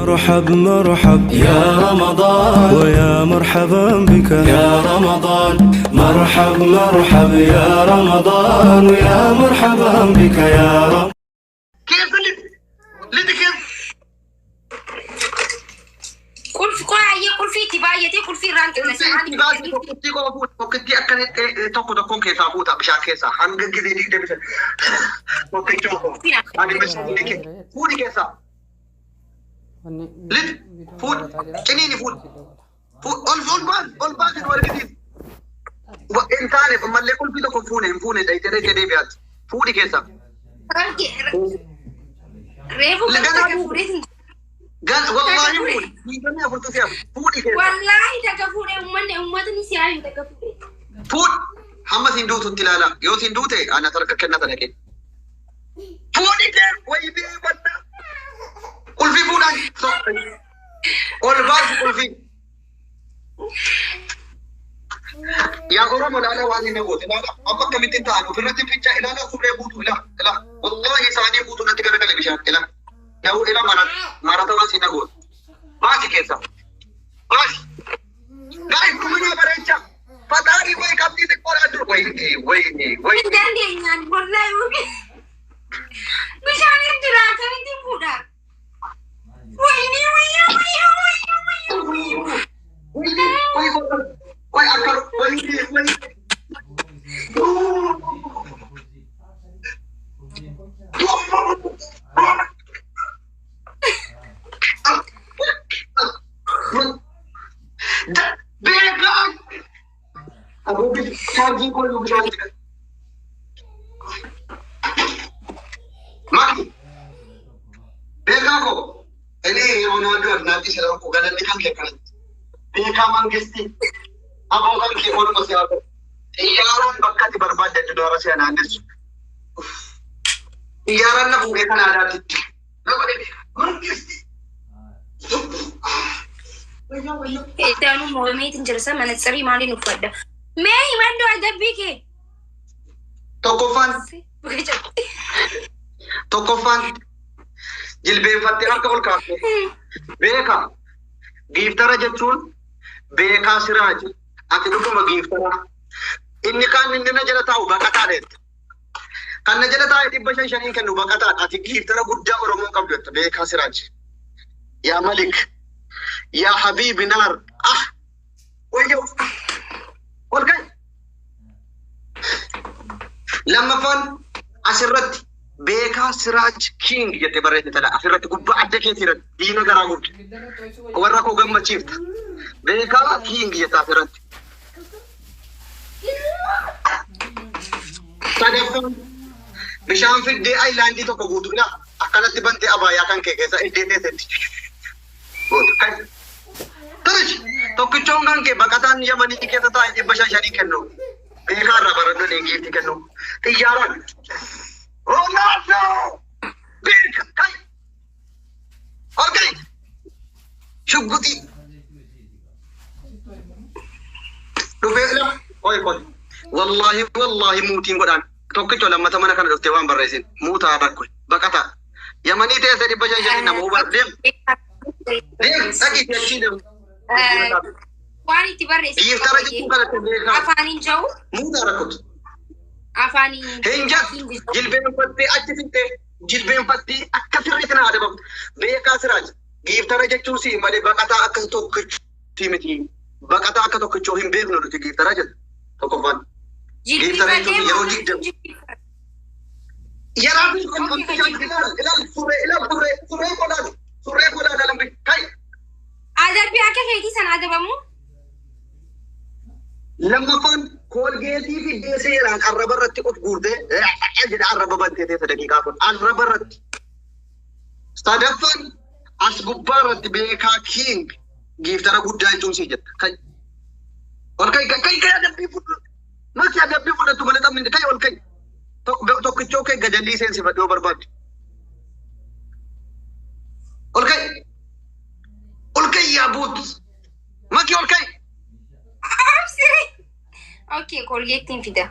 مرحب مرحب يا رمضان ويا مرحبا بك يا رمضان مرحب مرحب يا رمضان ويا مرحبا بك يا رمضان. Keessa lixi. Lixi keessa. Qulfi qoyaayyee qulfii itti baay'atee qulfii irraan Qulfii qillasa. itti baasi tokkittii qofa fuuta. Tokkittii akka tokko tokkoon keessaa fuuta bishaan keessaa hanga gizee 25. Tokkichuma qofa. Ani bishaan fuudhi keessaa. Lixi fuudhi. Ciniini fuudhi. Ol ol baasi ol baasi nu argisiisi. Hin taane mallee qulfii tokko fuune hin fuune dhayitee dhayitee deebi'aati. Fuudhi keessaa. Reefu Ganaa takka fuudhee Gan wallaahi fuudhi. 24tu si'a fuudhi keessaa. Wallaahi takka fuudhee uummanni uummatni si haayu takka fuudhee. Fuudhi. Hamma siin duututti ilaala. Yoo siin duute ana harka kennata dhaqee. Fuudhi kee wayii wanna. Qulfii fuudhaan. Ol baasi qulfii. Yaa Oromoo ilaala waan inni goote ilaala. Amma akkamittiin ta'an ofirratti fincaa ilaala surree guutuu ilaala. Ilaala. Wallaahi isaanii guutuu natti garagale bishaan ilaala. Ta'uu ila marata waan siin goote. Baasi keessa. Baasi. Gaa'e kuminaa bareecha. Faxaarii wayi qabxii xiqqoodhaan dur. Wayii wayii wayii. Hin dandeenyaan wallaahi bishaan jira akkamittiin fuudha? Wayinii wayyaa wayyaa wayyaa wayyaa. Wayii wayii akka wayii wayii. Beekaa! Abuubi chaarjii kun bishaan itti Maki! Beekaa koo! Inni Roonaaldoo Adnaaqii jedhamu koo galanni kan kee kanatti. Beekaa Mangistii! Aboo kan kee ooluma si haa ta'u. Xiyyaaraan bakka ati barbaadde addunyaarra si haa naannessu. Xiyyaaraan na fuudhee kan aadaatti. Na godhe Mangistii! Wayyoo wayyoo. Itti moomeetiin jira sana manatsirii maaliin uffadha? Mee himadhu adabbii kee. Tokkoffaan tokkoffaan jilbeenfattee harka ol kaaftee beekaa giiftara jechuun beekaa siraaji ati dhuguma giiftara inni kaan inni na jala taa'u baqataa dheetta kan na jala taa'e 500 shaniin kennu baqataadha ati giiftara guddaa Oromoon qabdu jetta beekaa siraaji yaa malik yaa habiibi naar ah wayyoo ol ka'i. Lammaffaan asirratti beekaa Siraaj King jettee barreessitedha. Asirratti gubbaa adda keetii irratti diina garaa gubde. Warra koo gammachiifta. Beekaa King jetta asirratti. Sadaffaan bishaan fiddee ayilaandii tokko guutuu ilaa akkanatti bantee abaayaa kan kee keessa iddee teessetti. Gootu kan Tarish tokkichoon kan kee baqataan Yamanii keessa taa'e 500 shanii kennu. Beekaa irraa baradhu giiftii kennu. Xiyyaaraan. Ronaldo! Beeka! Kai! Ol kai! Shugguxii! Dhufee ila. Oi koi. Wallaahi wallaahi muutiin godhaan. Tokkicho lammata mana kana dhuftee waan barreessin. Muutaa rakko. Baqataa. Yamanii teessee 500 shanii nama hubar deem. Deem dhaqii achii deem. Waan itti barreesse. Giiftara jechuun kanatti beekaa. Afaaniin jiru. Muutaa rakkotu. Afaaniin. Hin jettu jilbeenfattee achi fixxee jilbeenfattee akka sirriitti na adabamte. Beekaa Siraaj giiftara jechuun si malee baqataa akka tokkichoo miti. Baqataa akka tokkichoo hin beeknu nuti giiftara jedhu tokkoffaan. Giiftara jechuun yeroo 20. Yaraa fi ilaal ilaal surree ilaal surree surree qodaal surree qodaal alambi kai. Adabbii akka keetii sana adabamu. Lammaffaan koolgeetii fiddee seeraan arraba irratti of guurtee jedha arraba bantee teessa daqiiqaa kun arraba irratti. Sadaffaan as gubbaa irratti beekaa king giiftara guddaa jechuun sii jetta. Kai. Ol kai kai kai adabbii fudhu. Maki adabbii fudhattu malee taphni kai ol kai. Tokkichoo kee gadallii seensifadhu yoo barbaadde. Ol kai. Ol kai yaa buut. Maki ol kai. Okay, koolgeettiin fida.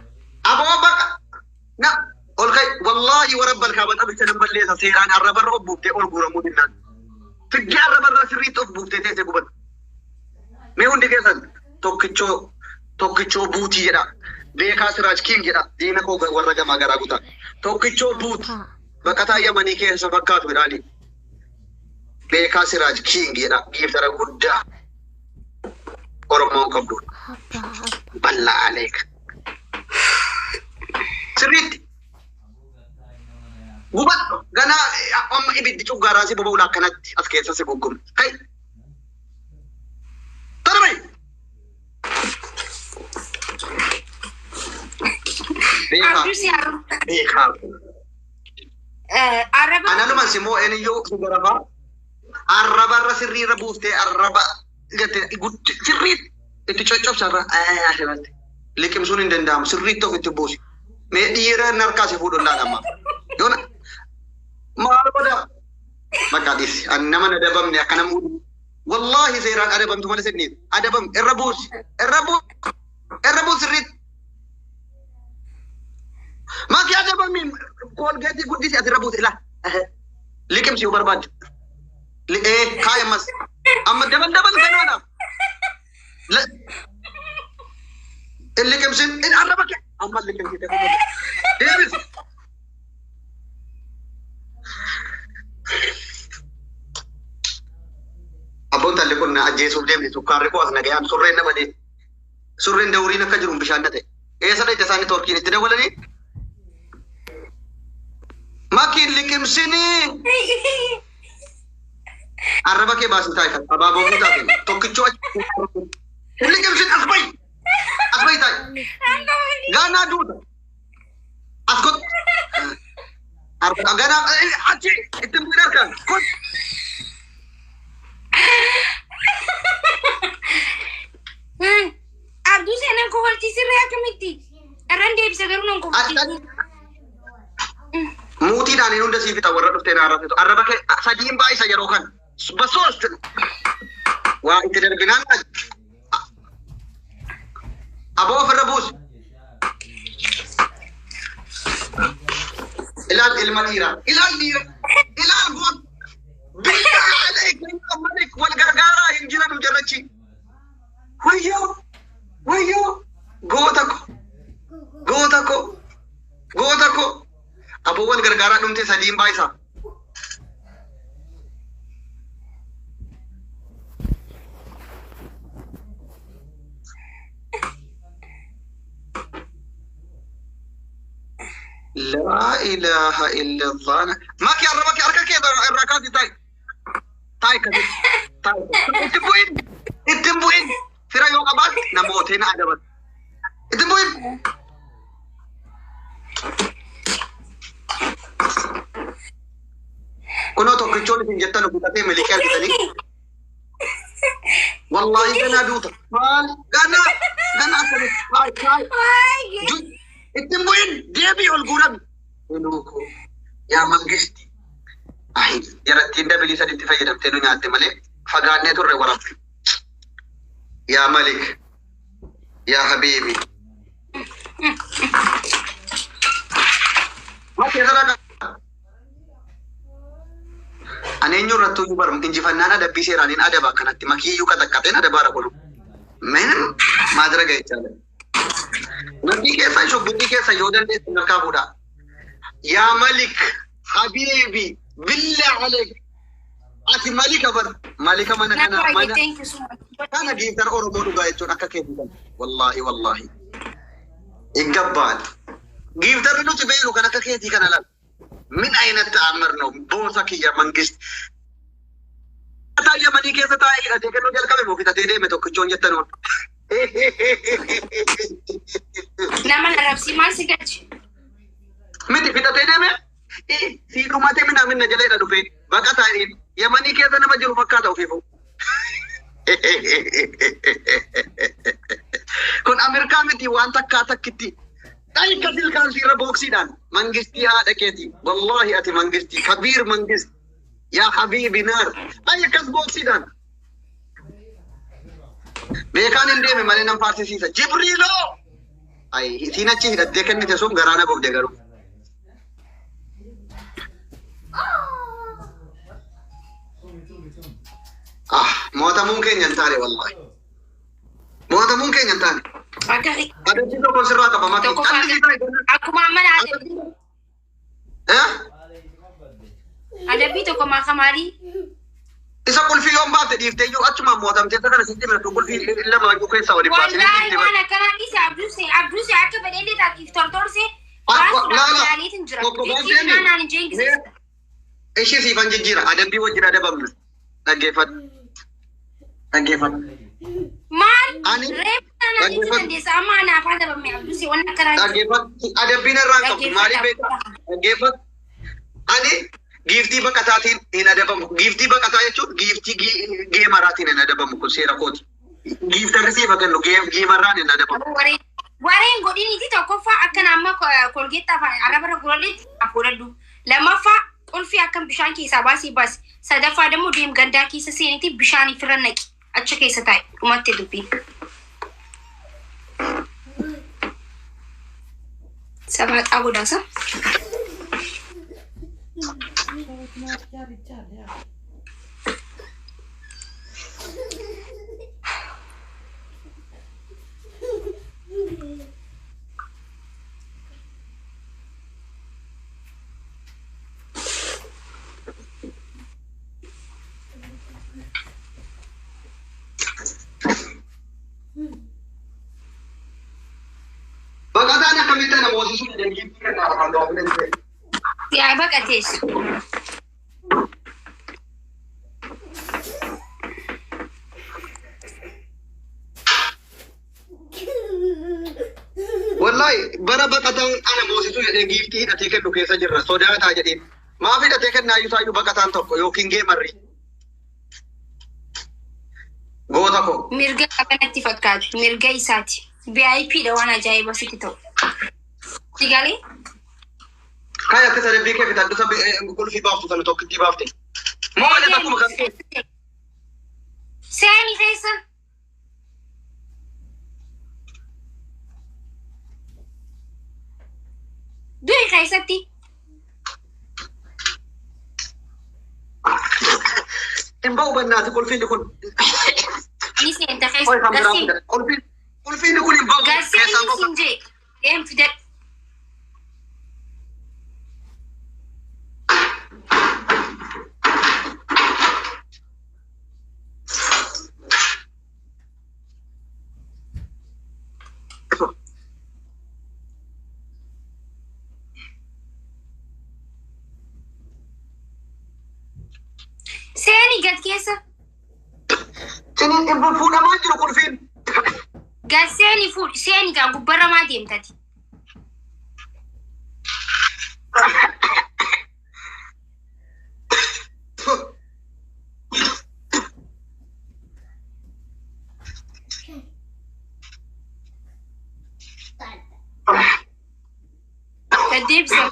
Aboo baqa. Na ol kai. Wallaahi warabbal kaaba taphicha nan balleessa seeraan arrabarra obbuuftee ol guuramuu dinnaan. Figgee arraba irraa sirriitti of buuftee teessee gubatu. Mee hundi keessan tokkichoo tokkichoo buutii jedha. Beekaa Siraaj King jedha. Diina koo warra gamaa garaa gutaa. Tokkichoo buuti. Baqataa Yamanii keessa fakkaatu jedhaani. Beekaa Siraaj King jedha. Giiftara guddaa Oromoon qabdu. Bal'aa aleeka. Sirriitti. Gubadhu. Ganaa amma ibiddi cuggaaraa si boba'u akkanatti as keessa si guggumne. Kai. Tana bahi. Beekaa. Abduu si arraba. Beekaa. Arraba. Ananuma si moo eenyuyyuu si garafaa. Arrabarra sirriirra buuftee arraba jette sirriitti itti coccobsarra asirratti liqimsuun hin danda'amu sirriitti ofitti buusi. Mee dhiira inni harkaa si fuudhu laala amma. Yoona maal godha? Maqaa dhiisi. Ani nama na adabamne akka nama wallaahi seeraan adabamtu malee sinniif adabam irra buusi irra buusi irra buusi sirriitti. Maki adabami koolgeetii guddisi asirra buusi ilaa. Liqimsi yoo barbaadde. Ee kaay ammas. Amma dabal dabal ganaadha. Liqimsin in arraba kee. Amma liqimsite. Deebis. Abboon talli kun na ajjeesuuf deemti sukkaarri koo as nagayaan surreen na badee. Surreen dawriin akka jiru bishaan na ta'e. Eessa dhayte isaanii torkiin itti dawwalanii? Makiin liqimsinii. Arraba kee baasii taa'i kan abaaboo guutaa ta'e tokkichoo achi. Liqimsin as bahi. As bahi taa'i. Gaanaa duuta. As kot. Ganaa achi itti bu'in harkaan. Kot. Abduu seenaan kofalchiisirree akkamitti? Irraan deebisa garuu nan kofalchiisu. Muutiidhaan hin hunda sii fixa warra dhuftee na arrabsitu. Arraba kee sadiin baay'isa yeroo kana. Basoos waa itti darbinaan aboo ofirra buusi. Ilaal ilma dhiiraa. Ilaal dhiira. Ilaal goota. Biyya alee malik wal gargaaraa hin jiran jarrachi. Wayyoo wayyoo goota ko goota ko goota ko aboo wal gargaaraa dhumte sadiin baay'isa. Laa ilaaha illallah. Maki arraba kee harka kee irraa kaasi taa'i. Taa'i akkasitti. Taa'i. Itti bu'in. Itti bu'in. Fira yoo qabaatte namoota na adabatu. Itti bu'in. Kunoo tokkichoon isin jettan kutatee miliqee argitanii. Wallaahi ganaa duuta. Maal ganaa ganaa akkamitti taa'i taa'i. Itti bu'in deebii ol guurami. Inuu koo yaa mangisti. Ayi jarattiin dabilii saditti fayyadamtee nu nyaatte malee fagaannee turre warabbi. Yaa Malik yaa Habiibi. Makkee sana Ani eenyu irrattuu iyyuu bar injifannaan adabbii seeraaniin adaba akkanatti makiiyyuu qaxaqqaxeen adabaara kunu. Minim maadiraga jechaadha. Makii keessa shugguxii keessa yoo dandeessan harkaa fuudhaa. Yaa Malik Habiibi billaa aleek ati Malika bar Malika mana kana mana Thank you so much. kana giiftar Oromoo dhugaa jechuun akka keetii kana wallaahi wallaahi ይገባል። Giiftarri nuti beeknu kan akka keetii kana laal. Min ayinat ta'ammar ነው boosa kiyya mangist. Yamanii keessa taa'ee hidhatee kennuu jalqabe moo fitatee deeme tokkichoon jettan oon. Nama na rabsii maal si galche? Miti fitatee deeme sii dhumate minaamin na jala hidha dhufee baqataa Yamanii keessa nama jiru fakkaata ofiifu. Kun Ameerikaa miti waan takkaa takkitti. Dhaika silkaan siirra booksiidhaan mangistii haadha keeti. Wallaahi ati mangistii kabiir mangist. Yaa habiibi naar. Dhayi akkas booksiidhaan. Beekaan hin deeme malee nan faarsisiisa. Jibriiloo! Ayi isiin achi hidhattee kennite sun garaa na gubde garuu. Mo'atamuun keenya hin taane wallahi. Mo'atamuun keenya hin taane. Akka Adabbii tokko sirraa qaba maki. Tokkoffaa Callisii taa'e. akkuma amma naa adabi. Eh? Adabbii tokko maaka maalii? Isa qulfii yoon baafte dhiiftee iyyuu achumaan mo'atamtee isa kana sitti himatu qulfii lama iyyuu keessaa waliin baasanii Wallaahi sitti waan himatu. akkanaa dhiise Abduuse Abduuse akka fedhellee taatiif tortorse Akka baasuudhaaf laala yaaliitiin jira. tokko Jijjiirraa baafteemi naan hin jeengisiisa. Ishii siifan jijjiira adabbii wajjin adabamna. Dhaggeeffadhu. Dhaggeeffadhu. Maal Ani reefu naan dhiisuu dhaggeeffadhu. dandeessa amma anaaf adabame Abduuse waan akkanaa dhiise. Dhaggeeffadhu. Adabbiin irraa hin qabdu. Maaliif beektaa? Dhaggeeffadhu. Ani giiftii baqataatiin hin adabamu. Giiftii baqataa jechuun giiftii geemaraatiin hin adabamu kun seera kooti. Giiftarri siif haa kennu geemarraan hin adabamu. Wareen wareen godhiniiti tokkoffaa akkana amma kolgeetta afaan arraba godhadheetti af godhadhu. Lammaffaa qulfii akkam bishaan keessaa baasii baasi. Sadaffaa ደግሞ deem gandaa keessa seeniiti bishaan ifirra naqi. Achi keessa taa'e dhumatti dubbiin. Sabaaxaa godhaasa. Baqataan akkamitti ana moosisuu danda'e giiftii kennaa afaan gaafii Yaa baqatees. Wallahi bara baqataan ana moosisuu jedhee giiftii hidhatee kennu keessa jirra sodaataa jedheen. Maaf hidhatee kennaa iyyuu taayyuu baqataan tokko yookiin geemarri. Goota koo. Mirga kanatti fakkaatu. Mirga isaati. VIP dha waan ajaa'iba sitti ta'u. Sigalee? Kai akka sadabbii kee fitadhu isa qulfii baaftu sana tokkittii baafte. Moo malee akkuma kan kee. Seeni keessa. Du'i keessatti. Hin ba'u bannaati qulfiin kun. Ni seenta Oi keessa. kan biraa Garsee. fida. Qulfiin kun hin ba'u. Garsee Keessaan ba'u. siin jee. Deem fidadhu. Seeni gad keessa. Ciniin hin fuudhamaa jiru qulfiin. Gad seeni fuudhi. Seeni gaa gubbarra maa deemtati? Gad deebisa.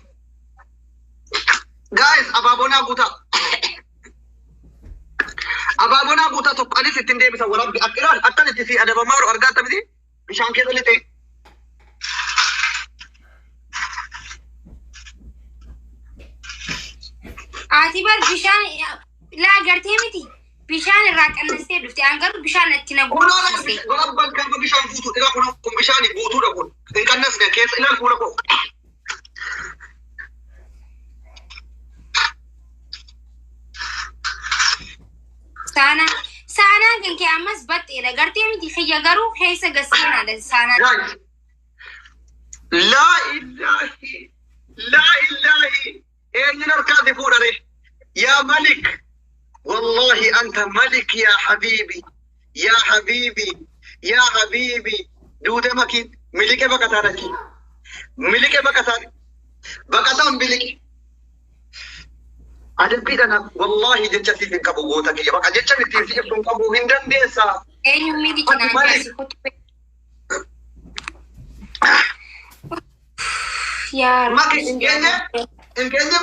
Guys, abaabonaa guutaa. Abaabonaa guutaa tokko anis ittiin deebisa warabbi. Akka ilaal akkan itti si adabamaa jiru argaa miti bishaan keessa lixee. Ati bar bishaan laa gartee miti. Bishaan irraa qannastee dhufte. An garuu bishaan itti na Kunoo guutsiste. warabban gaafa bishaan guutuu ilaa kun kun bishaan guutuudha kun. Hin qannasne keessa ilaal fuula koo. Saanaa saanaan kan kee ammas baxxeedha. Gartee miti kiyya garuu keessa gasseenaadha saanaan. Guys. Laa ilaahi laa ilaahi eenyuun harkaati fuudhare yaa malik wallahi anta malik yaa habiibi yaa habiibi yaa habiibi duute makiin miliqe baqataan achi miliqe baqataan baqataan biliqe adabbiidhaan wallahi jecha siif hin qabu goota kiyya baqa jecha ittiin si ibsu hin qabu hin dandeessaa. Eenyuun miidhi Ati cinaan malik. jaasi kottu. Yaa Maki hin geenye hin geenye.